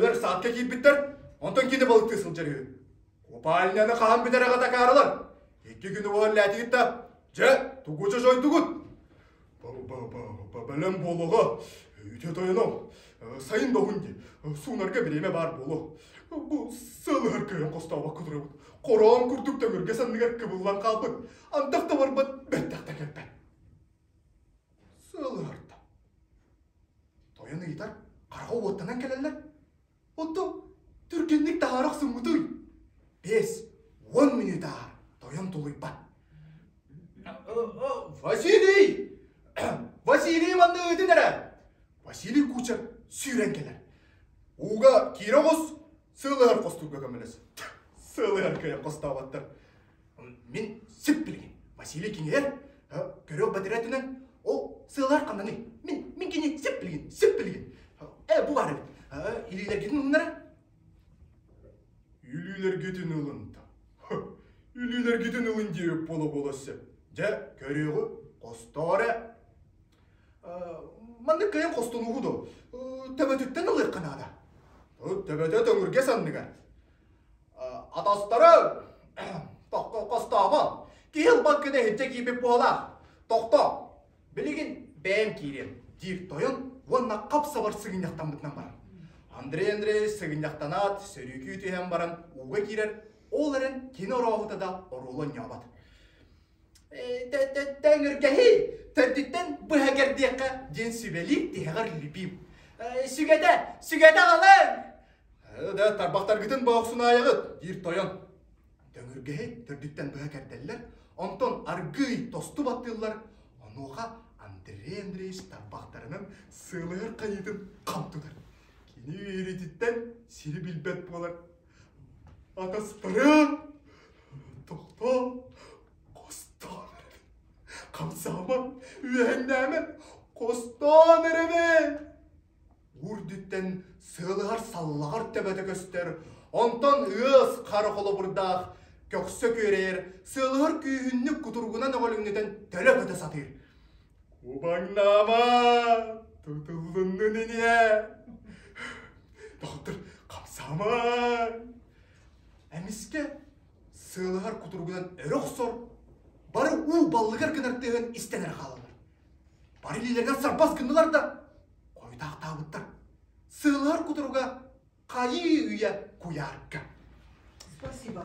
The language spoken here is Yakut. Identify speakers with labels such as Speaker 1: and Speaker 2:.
Speaker 1: Бөрүөлэр саадка киирбиттэр, онтон кини балыктыы сылдьар үһү. Купальняны хаһан бүтэрэҕэ такаарылар. Икки күнү буолан лээтигит да, дьэ, тугу чочойдугут? Бэлэм буолуоҕа.
Speaker 2: Үтүө тойоном, сайын да уһун дии, суунарга бириэмэ баар буолуо. Бу сыалыһар кыайан хостообокко турабыт. Хороон курдук төҥүргэ санныгар кыбыллан хаалбыт, антах да барбат, бэттэх да кэлбэт. Сыалыһарда. Тойон ыйытар, хараҕа уоттанан кэлэллэр. Оттон түргэнник таһаара охсуммутуй? 5-10 мүнүүтэ аар, тойон тулуйбат. Василий! Василий манна ыытын эрэ! Василий Кучер сүүрэн кэлэр. Ууга киирэ оҕус, сыалыһар хостуурга көмөлөс. Сыалыһар кыайан хостооботтор. Мин сип билигин. Василий киҥиһэр, көрүөх бэтэрээ ол сыалар ханнаный? Мин, мин кини сип билигин, сип билигин. Э, бу баар эбит. Илиилэргитин ылыннара. Илиилэргитин ылын Илиилэргитин ылын диэбит буола-буола сөп. Дьэ, көрүөҕү, хостоо эрэ. Маннык кыайан хостонуугу дуо? Төбөтүттэн ылыахха наада. Төбөтө төҥүргэс анныгар. Атастары хостообо. Киһи ылбат гына иһирдьэ киирбит буолаах. Тохто, билигин бэйэм киириэм, диир тойон уонна хап-сабар сыгынньахтаммытынан барар. Андрей Андреевич сыгынньахтанаат, сөрүүкүү түһэн баран ууга киирэр, ол эрэн кини орооһута да оруолу онньообот. Тэҥиргэһи төрдүттэн быһа кэрдиэххэ диэн сүбэлиир тиһэҕэр Любим. Сүгэтэ, сүгэтэ аҕалан! Да тарбахтаргытын боохсунаайаҕыт, диир тойон. Төҥүргэһи төрдүттэн быһа кэрдэллэр, онтон аргыый тосту баттыыллар. Онуоха Андрей Андреевич тарбахтарынан сыалыһар хайыытын хам тутар. Кини үөрүүтүттэн сири билбэт буолар. Атастарым! Тохтоо! Хостоон эрэбин! Хамсаама! Үөһэҥнээмэ! Хостоон эрэбин! Үрдүттэн сыалыһар саллаҕар төбөтө көстөр, онтон ыас хара холобурдаах көхсө күөрэйэр, сыалыһар күүһүннүк кутуругунан өҕөлүҥнэтэн төлө көтө сатыыр. Кубаҥнаама, тутуллуннун иниэ. Доҕоттор, хамсаама. Эмискэ сыалыһар кутуругунан өрө охсор, бары уу баллыгар гынар тыаһын истэн эрэ хаалаллар. Бары илиилэринэн сарбас гыннылар да, хойутаахтаабыттар. Сыалыһар кутуруга хайыы үйэ куйаарга.
Speaker 3: Спасибо.